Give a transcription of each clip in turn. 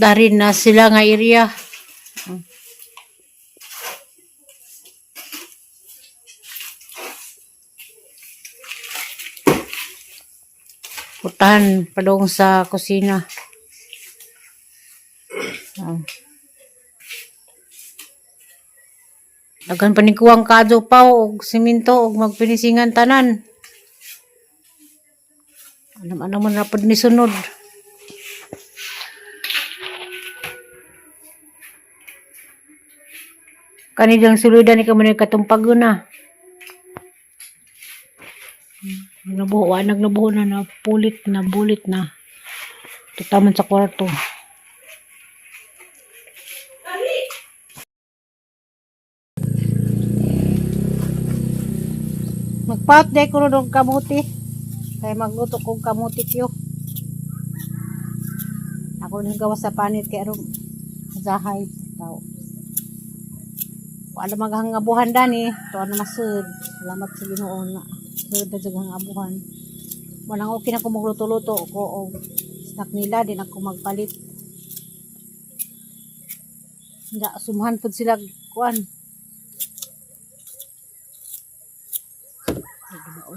Dari na sila nga area. Putahan padung sa kusina. Ah. Daghan pa ni kuwang kadyo pa og simento og magpinisingan tanan. Ano ano man na pud ni sunod. Kani diyang suludan ni kamo ni katumpagon na. Nabuho, wa nagnabuho na na pulit na bulit na. Tutaman sa kwarto. Magpaot day ko ron og kamuti. Kay magluto kog kamuti kyo. Ako nang gawas sa panit kay aron zahay tao. Wala maghangabuhan dani, to na masud. Salamat sa Ginoo na sud na jud hangabuhan. Walang okay na ko magluto-luto ko og snack nila din ako magpalit. Nga sumuhan pud sila kuan. Ay, Ginoo.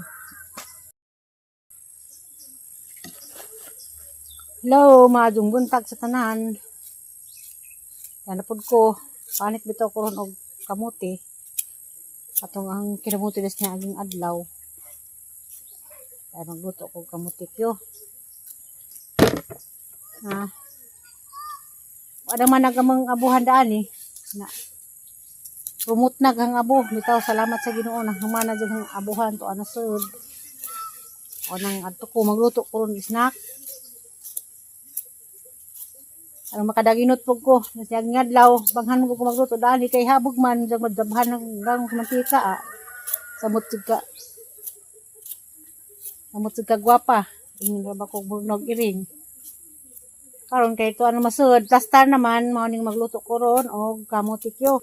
Hello, maadong buntag sa tanan. Ano pud ko, panit bitaw ko ron og kamuti. Atong ang kinamuti des niya aging adlaw. Kaya magluto ko og kamuti kyo. Ha. Wala man nagamang abuhan daan eh. Na. Rumot na kang abo. Bitaw salamat sa Ginoo na humana jud ang abuhan to ana sud. O nang adto ko magluto ko ron snack. Aron makadaginot pug ko. Kasi ang adlaw, banghan mo ko magluto daan kay habog man jud magdabhan ng gang mantika ah. Samot jud ka. Samot jud ka gwapa. Ingon ra ba ko burnog iring. Karon kay to ano masud, plastar naman mao ning magluto ko ron og kamote kyo.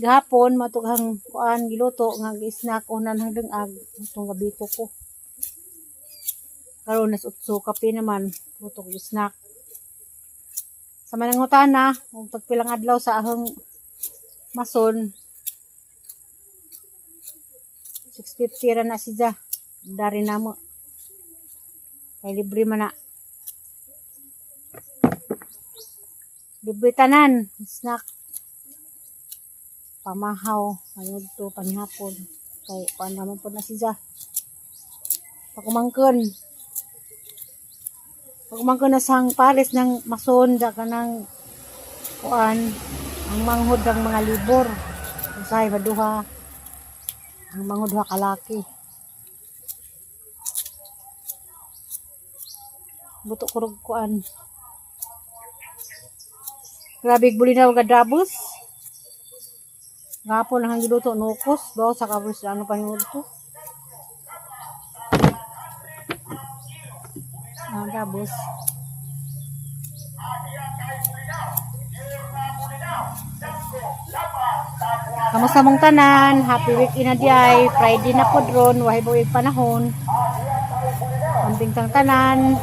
Gahapon matughang kuan giluto nga gi-snack unan hang dengag atong gabi ko ko. Karon nas utso kape naman luto ko snack. Sa manangutana og tagpilang adlaw sa ahong mason 650 ra na siya. Dari namo. Kay libre man na. Libre tanan, snack. Pamahaw, mayod to panihapon. Kay kuan naman po na siya. Pagumangkon. Pagumangkon na sang pares ng mason da kanang kuan ang manghod ng mga libor. Usahay maduha. Ang manghod duha kalaki. Buto kurog kuan. Grabe bulinaw ga dabos. Gapon lang ang giluto nukos do sa kabus ano pa to. Ah, dabos. Kamusta mong tanan? Happy week ina di ay. Friday na pod ron, wahay buwig panahon. Amping tang tanan.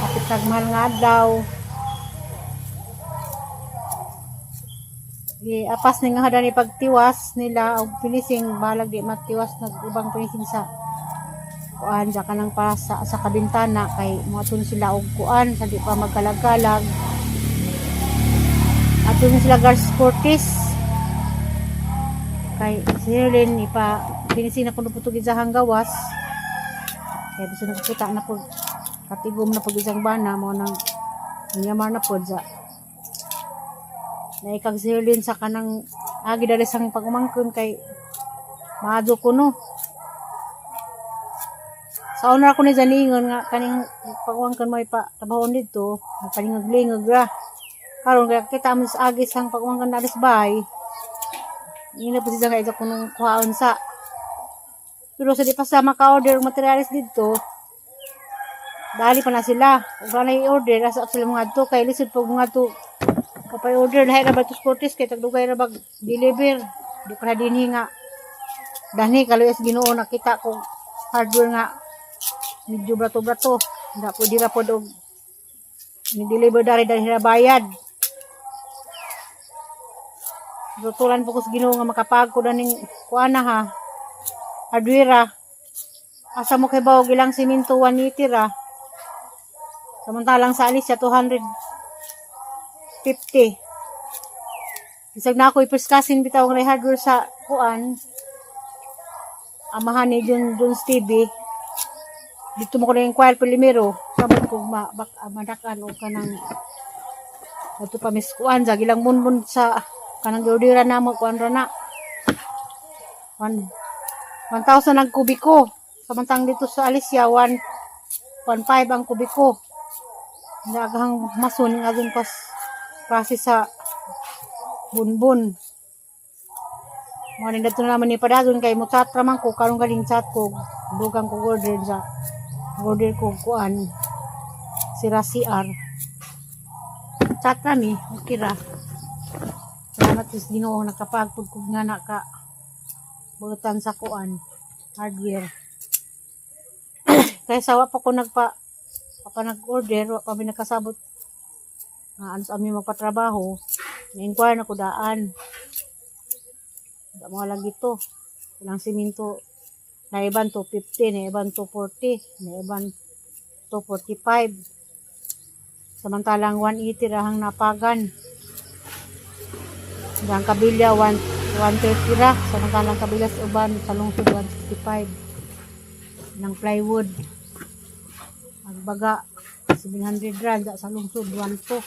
Hapit tagmahal nga adlaw. Giapas ni nga ni pagtiwas nila og finishing balag di matiwas nag ubang finishing sa kuan sa kanang para sa kabintana kay moadto sila og kuan sa di pa magkalag-kalag. Adto ni sila Gars Cortez kay sinilin ipa finishing na kuno putugid sa hanggawas kay bisan nakakita na pud katigom na pud isang bana mo nang yamar na pud sa naikag silin sa kanang agi dali sang pagumangkon kay maadyo kuno. Sa una ako ni Janingon nga kaning pagumangkon mo ipa trabahon didto, palingog-lingog ra. Karon kay kita man sa agi sang pagumangkon na alis bay. Ina po siya kay kunong kuhaon sa. Pero sa di pa sa maka-order og materials didto, dali pa na sila. Ug wala na i-order asa sila mga adto kay lisod pag mga adto kapay order lahi ra ba to Cortez kay tagdugay ra bag deliver. Di pa dinhi nga danhi kaluyas Ginoo nakita ko hardware nga medyo brato-brato. Hindi pwede ra pod og Ni-deliver dari dari bayad. Tutulan po ko sa Ginoo nga makapag ko daning kuana ha. Hardware. Asa mo kay bawog ilang simento 180 ra. Samantalang sa Alicia 250. Bisag na ako i-first cousin bitaw ng hardware sa kuan. Amahan ni Jun Jun TV. Dito mo ko na inquire primero. Sabot ko ma bak, madakan o kanang ato pa mis kuan sa gilang munmun sa kanang giordera namo kuan ra na. 1,000 ang kubiko. Samantang dito sa Alicia 1 1.5 ang kubiko. Naghang masun ng agong pas process sa bunbun. Mga nindto na naman ni padagon kay mo chat raman ko karon galing chat ko dugang ko order sa order ko kuan sira CR. Chat rami, okay ra. Salamat sa Ginoo nakapagpud ko nga naka butan sa kuan hardware. Kaya sawa pa ko nagpa pa nag-order, wa pa mi nakasabot nga ano sa aming magpatrabaho. Na-inquire na ko daan. Da mga lagi to. Ilang siminto naiban 250, naiban 240, naiban 245. Samantalang 180 rahang napagan. Ang kabilya 1 130 ra, samantalang kabilya sa uban sa lungsod 165 ng plywood. Agbaga 700 ra sa lungsod 12.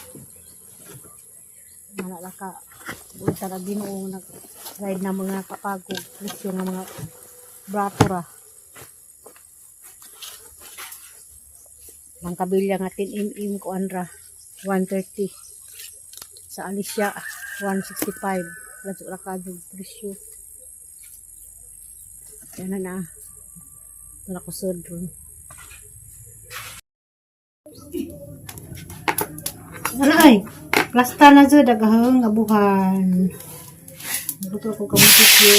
Wala la ka ulta ra Ginoo nag guide na mga kapago presyo nga mga brato ra. Ang kabilya nga 10 mm kuan ra 130, sa Alicia 165. Lazo ra kadug presyo. Yan na na. Wala ko sud ron. Ano ay? Plasta na jud daghang abuhan. Luto ko kamutikyo.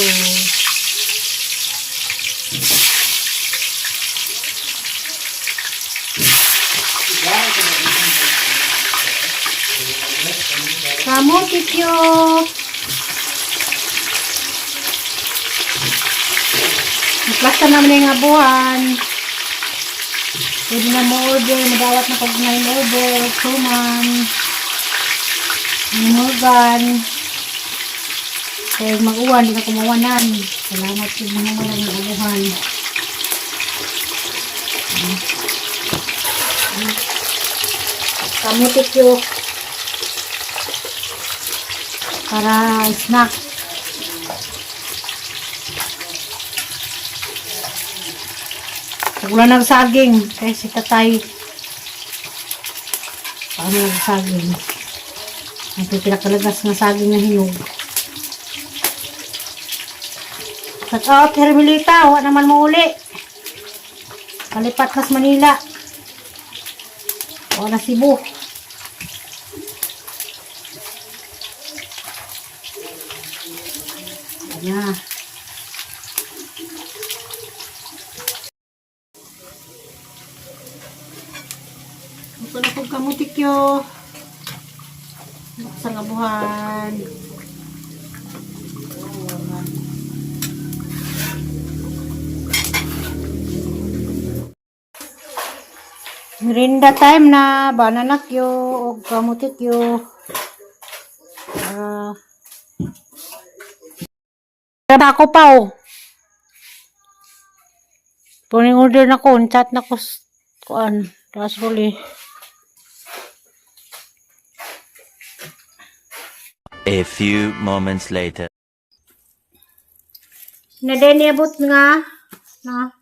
Kamutikyo. Plasta naman yung abuhan. Pwede na mo order, madawat na kog 9 order, suman, Morgan. Kaya mag-uwan, di na kumawanan. Salamat sa mga walang abuhan. Kamutikyo. Para snack. Wala ng saging. Kaya si tatay. Paano ng saging? Ang pinakalagas ng saging na hinog. Shout out, Hermelita. Wa naman mo uli. Palipat nas Manila. Wa na Cebu. Ayan. Ito na kong kamutikyo. Sa abuhan. Merienda time na, banana kyo, o kamutikyo. Ah. Ako pa oh. Puning order na ko, chat na ko kuan, taas ruli. A few moments later. Na din niabot nga na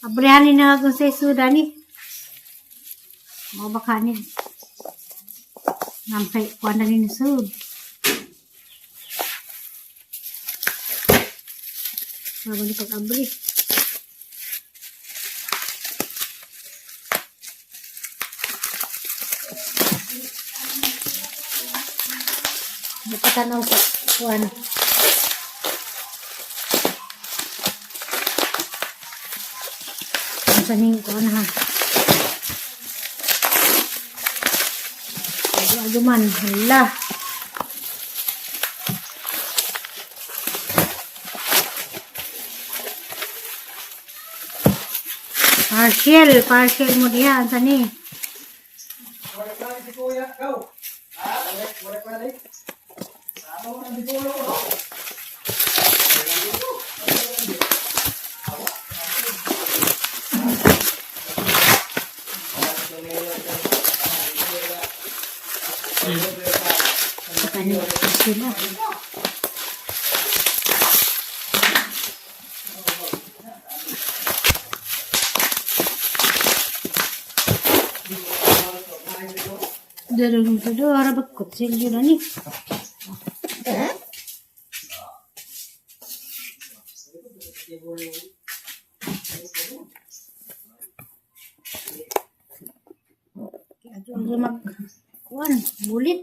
abrihan ni na kung sa isuda ni. Mo baka ni. Nampay kuan na ni sud. Mao ni pag-abri. Napatanaw sa kuan. Ang saning kuan ha. Adyo man, hala. Partial, partial mo diha, unsa ni? Kani sila. Darong to do ara ba kutsilyo na ni. Adyo mag kuan bulit.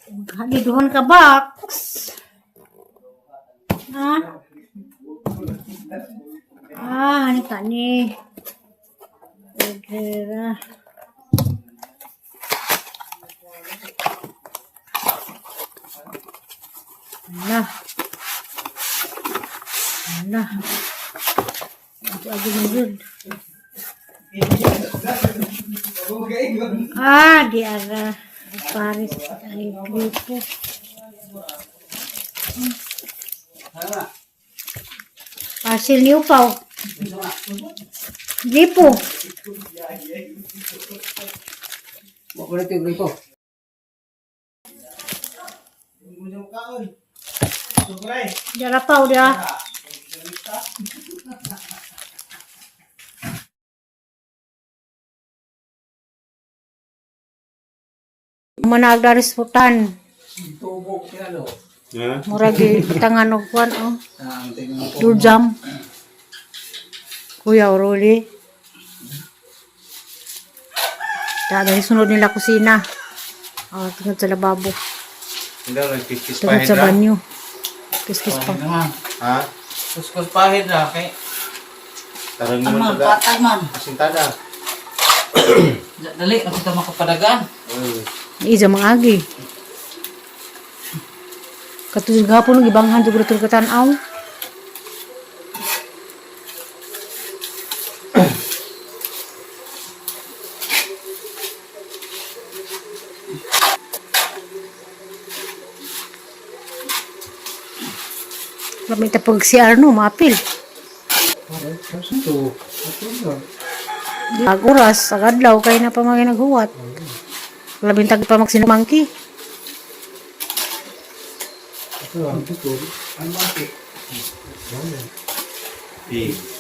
Maghaliduhan ka box. Ha? Ah, hani ka ni. Order. Ala. Ala. Ito agi mo yun. Ah, di ara. Paris ay gripo. Parcel niyo pa. Gripo. Jara pa dia. Managdaris putan. Murag tangan og kuan oh. Durjam. Kuya Oroli. Ta dahil sunod nila kusina. Oh, tungod sa lababo. Hindi, nagkiskis Tungod sa banyo. Kiskis pa. Ha? Kuskus pahid ra kay Tarang naman man pala. patag man. Asintada. Dali na kita makapadagan. Iza mga agi. Katulad gapon ng ibanghan siguro tulad katanaw. Lamit na pag si Arno, maapil. Ag oras, ag adlaw, kay na pa mga naghuwat. Labing tag pa magsinamangki. Big.